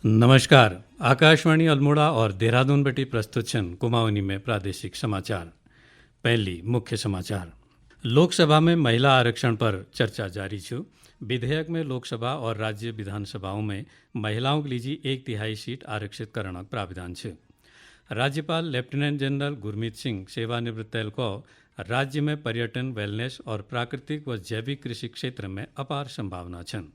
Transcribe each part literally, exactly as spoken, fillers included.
नमस्कार, आकाशवाणी अल्मोड़ा और देहरादून बटी प्रस्तुत छन कुमाऊनी में प्रादेशिक समाचार। पहली मुख्य समाचार। लोकसभा में महिला आरक्षण पर चर्चा जारी छु। विधेयक में लोकसभा और राज्य विधानसभाओं में महिलाओं के लिए एक तिहाई सीट आरक्षित करना प्राविधान छु। राज्यपाल लेफ्टिनेंट जनरल गुरमीत सिंह सेवानिवृत्त को राज्य में पर्यटन, वेलनेस और प्राकृतिक व जैविक कृषि क्षेत्र में अपार संभावना छन।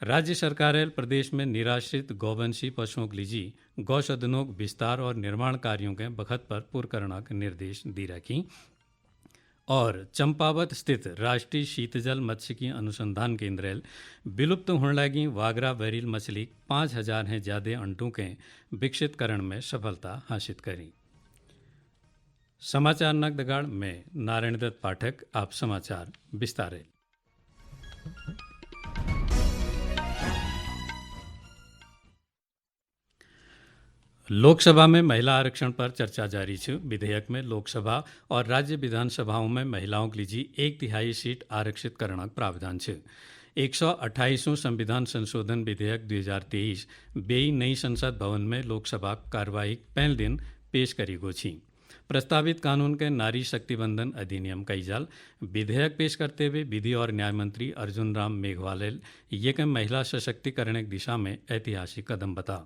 राज्य सरकारैल प्रदेश में निराश्रित गौवंशी पशुओं के लिए गौशोधनों के विस्तार और निर्माण कार्यों के बखत पर पूर्ण करना के निर्देश दी रखी। और चंपावत स्थित राष्ट्रीय शीतजल मत्स्यिकी अनुसंधान केंद्रैल विलुप्त होने लगी वागरा बैरिल मछली पाँच हजार हैं ज्यादा अंटों के विकसित करण में सफलता हासिल करी। समाचार नकदगाड़ में नारायण दत्त पाठक। आप समाचार विस्तार। लोकसभा में महिला आरक्षण पर चर्चा जारी छ। विधेयक में लोकसभा और राज्य विधानसभाओं में महिलाओं के लिए एक तिहाई सीट आरक्षित करना प्रावधान छ। एक सौ अट्ठाईसवां संविधान संशोधन विधेयक दुई हजार तेईस बेई नई संसद भवन में लोकसभा कार्यवाही पहल दिन पेश करी गो छी। प्रस्तावित कानून के नारी शक्ति वंदन अधिनियम कई जाल। विधेयक पेश करते हुए विधि और न्याय मंत्री अर्जुन राम मेघवाल ये के महिला सशक्तिकरण की दिशा में ऐतिहासिक कदम बता।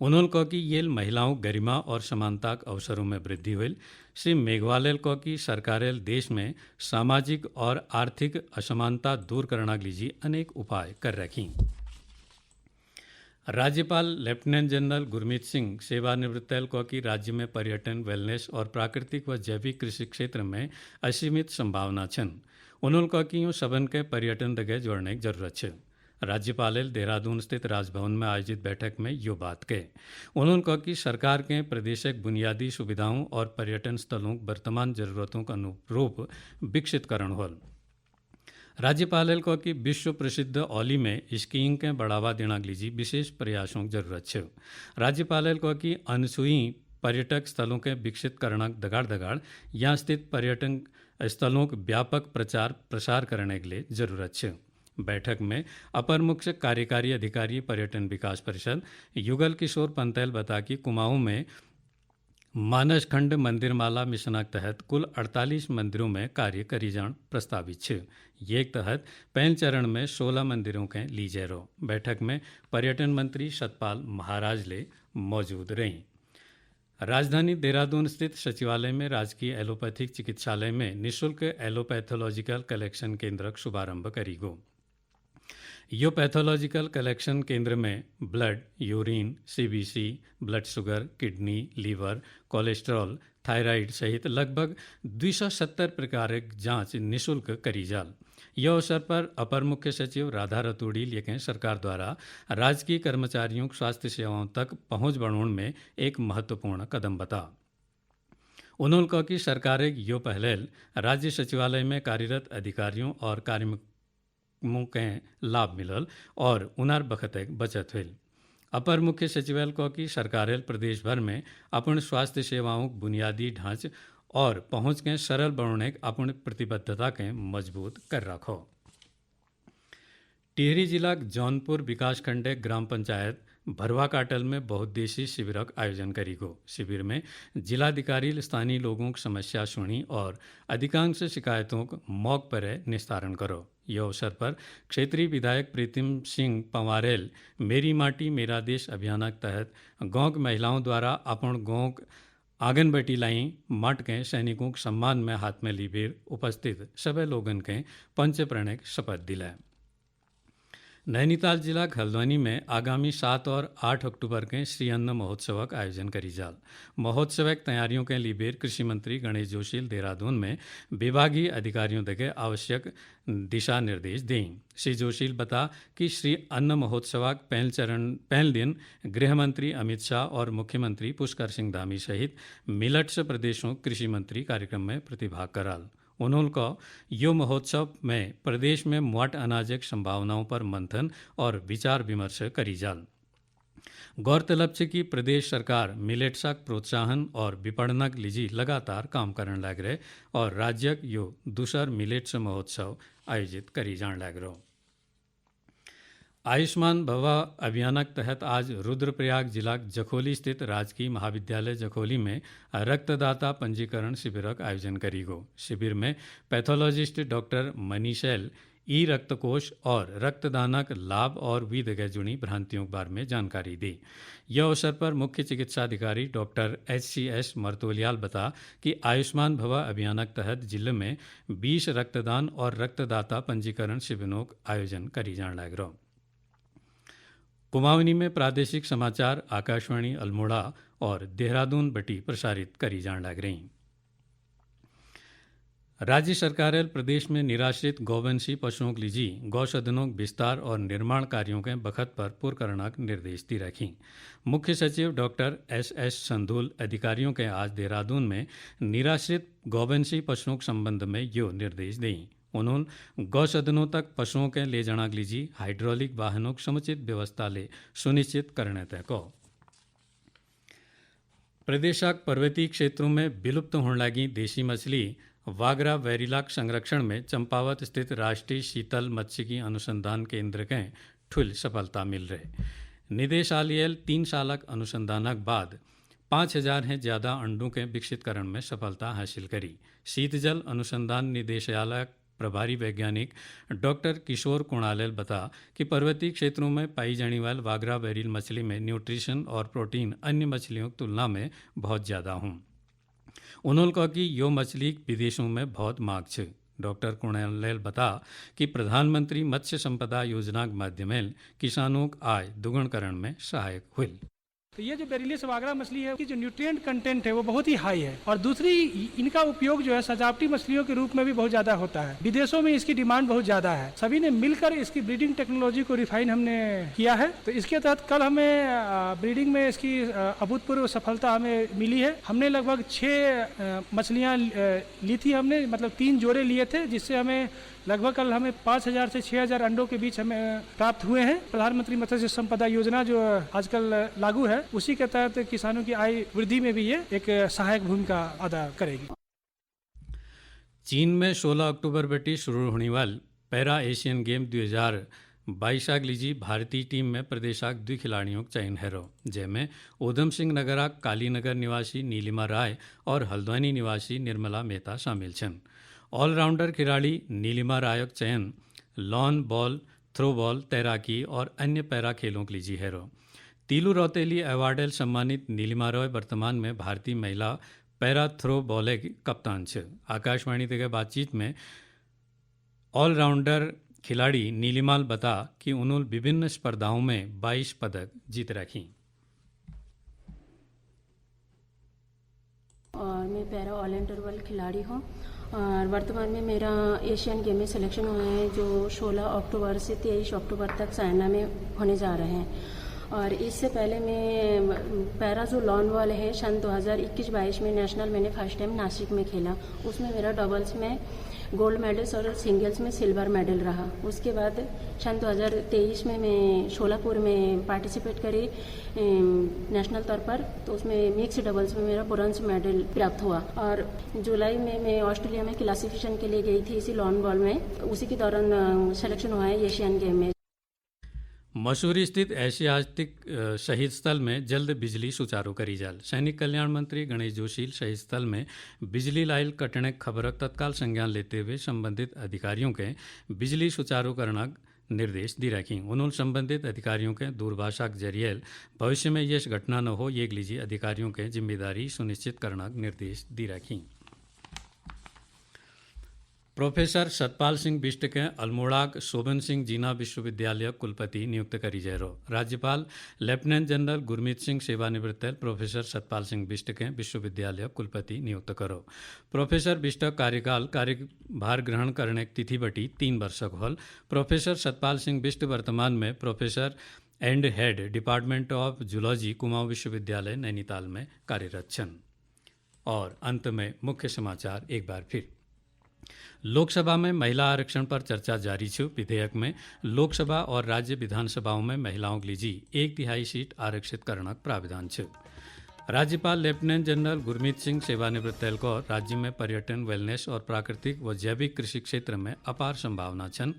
उन्होंने कहा कि ये महिलाओं गरिमा और समानता के अवसरों में वृद्धि हुई। श्री मेघवाल कहा कि सरकार देश में सामाजिक और आर्थिक असमानता दूर करना के लिए अनेक उपाय कर रखी। राज्यपाल लेफ्टिनेंट जनरल गुरमीत सिंह सेवानिवृत्त कहा कि राज्य में पर्यटन, वेलनेस और प्राकृतिक व जैविक कृषि क्षेत्र में असीमित संभावना छन। उन्होंने कहा कि यूं सबन के पर्यटन दगे जोड़ने की जरूरत है। राज्यपाल देहरादून स्थित राजभवन में आयोजित बैठक में यो बात कहे। उन्होंने कहा कि सरकार के प्रदेश के बुनियादी सुविधाओं और पर्यटन स्थलों वर्तमान जरूरतों के अनुरूप विकसित करण होल। राज्यपाल कहा कि विश्व प्रसिद्ध औली में स्कीइंग के बढ़ावा देना के लिए विशेष प्रयासों की जरूरत है। राज्यपाल कहा कि अनसुई पर्यटक स्थलों के विकसित करना दगाड़ दगाड़ यहाँ स्थित पर्यटन स्थलों के व्यापक प्रचार प्रसार करने के लिए जरूरत है। बैठक में अपर मुख्य कार्यकारी अधिकारी पर्यटन विकास परिषद युगल किशोर पंतैल बता कि कुमाऊं में मानसखंड मंदिरमाला मिशन के तहत कुल अड़तालीस मंदिरों में कार्य करी जाण प्रस्तावित छ। ये तहत पहल चरण में सोलह मंदिरों के लीजे रो। बैठक में पर्यटन मंत्री सतपाल महाराज ले मौजूद रही। राजधानी देहरादून स्थित सचिवालय में राजकीय एलोपैथिक चिकित्सालय में निशुल्क एलोपैथोलॉजिकल कलेक्शन केंद्र शुभारंभ करी गो। यो पैथोलॉजिकल कलेक्शन केंद्र में blood, urine, CBC, blood sugar, kidney, liver, cholesterol, thyroid सहित लगभग दुई सौ सत्तर प्रकार के जांच निशुल्क करी जाल। यह अवसर पर अपर मुख्य सचिव राधा रतूड़ी लेखें सरकार द्वारा राजकीय कर्मचारियों को स्वास्थ्य सेवाओं तक पहुंच बढ़ाने में एक महत्वपूर्ण कदम बता। उन्होंने कहा कि सरकार एक यो पहल राज्य सचिवालय में कार्यरत अधिकारियों और कार्य मुंह के लाभ मिलल और उनार बखत एक बचत हुई। अपर मुख्य सचिवालय को कि सरकार प्रदेश भर में अपन स्वास्थ्य सेवाओं के बुनियादी ढांच और पहुंच के सरल बनाने के अपन प्रतिबद्धता के मजबूत कर रखो। टिहरी जिला के जौनपुर विकासखंड के ग्राम पंचायत भरुआ काटल में बहुउद्देशीय शिविरक आयोजन करी गो। शिविर में जिलाधिकारी स्थानीय लोगों की समस्या सुनी और अधिकांश शिकायतों को मौके पर निस्तारण करो। यह अवसर पर क्षेत्रीय विधायक प्रीतम सिंह पंवारेल मेरी माटी मेरा देश अभियान के तहत गांव की महिलाओं द्वारा अपन गांव के आंगन बटी लाई माट के सैनिकों के सम्मान में हाथ में लीबीर उपस्थित सभी लोगन के पंच प्रणय शपथ दिलाए। नैनीताल जिला के हल्द्वानी में आगामी सात और आठ अक्टूबर के श्री अन्न महोत्सव का आयोजन करी जाल। महोत्सव की तैयारियों के लिए बेर कृषि मंत्री गणेश जोशी देहरादून में विभागीय अधिकारियों देके आवश्यक दिशा निर्देश दें। श्री जोशी बता कि श्री अन्न महोत्सव का पहल चरण, पहल दिन गृह मंत्री अमित शाह और मुख्यमंत्री पुष्कर सिंह धामी सहित मिलट्स प्रदेशों कृषि मंत्री कार्यक्रम में प्रतिभाग कराल। उन्होंने कहा, यो महोत्सव में प्रदेश में मोट अनाज की संभावनाओं पर मंथन और विचार विमर्श करी जाल। गौरतलब है कि प्रदेश सरकार मिलेट्स का प्रोत्साहन और विपणन के लिए लगातार काम करने लग रहे और राज्य यो दूसर मिलेट्स महोत्सव आयोजित करी जान लग रहो। आयुष्मान भवा अभियानक तहत आज रुद्रप्रयाग जिलाक जखोली स्थित राजकीय महाविद्यालय जखोली में रक्तदाता पंजीकरण शिविरक आयोजन करी गो। शिविर में पैथोलॉजिस्ट डॉक्टर मनीषैल ई रक्तकोष और रक्तदानक लाभ और विध के जुड़ी भ्रांतियों के बारे में जानकारी दी। यह अवसर पर मुख्य चिकित्साधिकारी डॉक्टर एच सी एस मर्तोलियाल बता कि आयुष्मान भवा अभियानक तहत जिले में बीस रक्तदान और रक्तदाता पंजीकरण शिविरों का आयोजन करी जाण लाग रहो। कुमाऊनी में प्रादेशिक समाचार आकाशवाणी अल्मोड़ा और देहरादून बटी प्रसारित करी जाण लाग रही। राज्य सरकार प्रदेश में निराश्रित गौवंशी पशुओं के लिए गौसदनों के विस्तार और निर्माण कार्यों के बखत पर पूर्ण करना के निर्देश दी रखी। मुख्य सचिव डॉक्टर एस एस संधूल अधिकारियों के आज देहरादून में निराश्रित गौवंशी पशुओं के संबंध में यो निर्देश दी। उन्होंने गौसदनों तक पशुओं के ले जाना के लिए हाइड्रोलिक वाहनों की समुचित व्यवस्था ले सुनिश्चित करने तय को। प्रदेशाक पर्वतीय क्षेत्रों में विलुप्त होने लगी देशी मछली वागरा वैरिलाक संरक्षण में चंपावत स्थित राष्ट्रीय शीतल मत्स्यिकी अनुसंधान केंद्र के ठुल सफलता मिल रहे। निदेशालय तीन सालक अनुसंधानक बाद पाँच हजार हैं ज्यादा अंडों के विकसित करण में सफलता हासिल करी। शीतजल अनुसंधान निदेशालय प्रभारी वैज्ञानिक डॉक्टर किशोर कुणालेल बता कि पर्वतीय क्षेत्रों में पाई जाने वाली वागरा वैरिल मछली में न्यूट्रिशन और प्रोटीन अन्य मछलियों की तुलना में बहुत ज्यादा हूँ। उन्होंने कहा कि यो मछली विदेशों में बहुत मांग छ। डॉक्टर कुणालेल बता कि प्रधानमंत्री मत्स्य संपदा योजना के माध्यम किसानों का आय दुगुण करण में सहायक हुई। तो ये जो बेरिलियस वागरा मछली है, इसकी जो न्यूट्रिएंट कंटेंट है, वो बहुत ही हाई है। और दूसरी, इनका उपयोग जो है, सजावटी मछलियों के रूप में भी बहुत ज्यादा होता है। विदेशों में इसकी डिमांड बहुत ज्यादा है। सभी ने मिलकर इसकी ब्रीडिंग टेक्नोलॉजी को रिफाइन हमने किया है। तो इसके तहत कल हमें, अ, ब्रीडिंग में इसकी, अ, अभूतपूर्व सफलता हमें मिली है। हमने लगभग छः, अ, मछलियाँ, अ, ली थी हमने, मतलब तीन जोड़े लिए थे, जिससे हमें लगभग कल हमें पाँच हजार से छह हजार अंडों के बीच हमें प्राप्त हुए हैं। प्रधानमंत्री मत्स्य संपदा योजना जो आजकल लागू है, उसी के तहत किसानों की आय वृद्धि में भी ये एक सहायक भूमिका अदा करेगी। चीन में सोलह अक्टूबर बटी शुरू होने वाली पैरा एशियन गेम दो हज़ार बाईस आग लीजी भारतीय टीम में प्रदेशाक दुई खिलाड़ियों का चयन हैरो, जैमें उधम सिंह नगराक कालीनगर निवासी नीलिमा राय और हल्द्वानी निवासी निर्मला मेहता शामिल छन। ऑलराउंडर खिलाड़ी नीलिमा रायक चयन लॉन बॉल, थ्रो बॉल, तैराकी और अन्य पैरा खेलों के लिए जी हैरो। तीलू रौतेली अवार्ड सम्मानित नीलिमा रॉय वर्तमान में भारतीय महिला पैरा थ्रो बॉल की कप्तान छ। आकाशवाणी तक बातचीत में ऑलराउंडर खिलाड़ी नीलिमाल बता कि उन्होंने विभिन्न स्पर्धाओं में बाईस पदक जीत रखी। और मैं पैरा ऑल इंटरवल खिलाड़ी हूँ और वर्तमान में मेरा एशियन गेम में सिलेक्शन हुआ है, जो सोलह अक्टूबर से तेईस अक्टूबर तक चाइना में होने जा रहे हैं। और इससे पहले मैं पैरा जो लॉन वॉल है, सन दो हज़ार इक्कीस बाईस में नेशनल मैंने फर्स्ट टाइम नासिक में खेला। उसमें मेरा डबल्स में गोल्ड मेडल्स और सिंगल्स में सिल्वर मेडल रहा। उसके बाद सन दो हज़ार तेईस में मैं शोलापुर में पार्टिसिपेट करी, अम, नेशनल तौर पर, तो उसमें मिक्स डबल्स में मेरा ब्रॉन्ज मेडल प्राप्त हुआ। और जुलाई में मैं ऑस्ट्रेलिया में क्लासिफिकेशन के लिए गई थी इसी लॉन बॉल में। उसी के दौरान, अ, सिलेक्शन हुआ है एशियन गेम में। मसूरी स्थित ऐतिहासिक, अ, शहीद स्थल में जल्द बिजली सुचारू करी जाल। सैनिक कल्याण मंत्री गणेश जोशी शहीद स्थल में बिजली लाइल कटने खबरक तत्काल संज्ञान लेते हुए संबंधित अधिकारियों के बिजली सुचारू करना निर्देश दी रखी। उन्होंने संबंधित अधिकारियों के दूरभाषा के जरिए भविष्य में यश घटना न हो, ये लीजिए अधिकारियों के जिम्मेदारी सुनिश्चित करना निर्देश दी रखी। प्रोफेसर सतपाल सिंह बिष्ट के अल्मोड़ाक शोभन सिंह जीना विश्वविद्यालय कुलपति नियुक्त करी जैरो। राज्यपाल लेफ्टिनेंट जनरल गुरमीत सिंह सेवानिवृत्त प्रोफेसर सतपाल सिंह बिष्ट के विश्वविद्यालय कुलपति नियुक्त करो। प्रोफेसर बिष्ट कार्यकाल कार्यभार ग्रहण करने तिथि बटी तीन वर्ष होल। प्रोफेसर सतपाल सिंह बिष्ट वर्तमान में professor and head department of zoology Kumaon विश्वविद्यालय नैनीताल में कार्यरत छन। और अंत में मुख्य समाचार एक बार फिर। लोकसभा में महिला आरक्षण पर चर्चा जारी छ। विधेयक में लोकसभा और राज्य विधानसभाओं में महिलाओं के लिए जी एक तिहाई सीट आरक्षित करना प्राविधान छ। राज्यपाल लेफ्टिनेंट जनरल गुरमीत सिंह सेवानिवृत्त को राज्य में पर्यटन, वेलनेस और प्राकृतिक व जैविक कृषि क्षेत्र में अपार संभावना छन।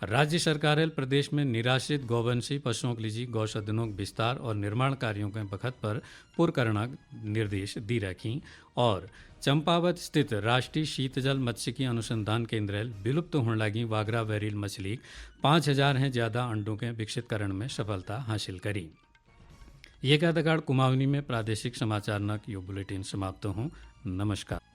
राज्य सरकारल प्रदेश में निराश्रित गौवंशी पशुओं के लिए गौसदनों के विस्तार और निर्माण कार्यों के बखत पर पुर करना निर्देश दी रखी। और चंपावत स्थित राष्ट्रीय शीतजल मत्स्यिकी अनुसंधान केंद्र विलुप्त होने लगी वागरा वैरील मछली पाँच हजार हैं ज्यादा अंडों के विकसित करण में सफलता हासिल करी। ये का दगाड़ कुमावनी में प्रादेशिक समाचार नक यो बुलेटिन समाप्त हूँ। नमस्कार।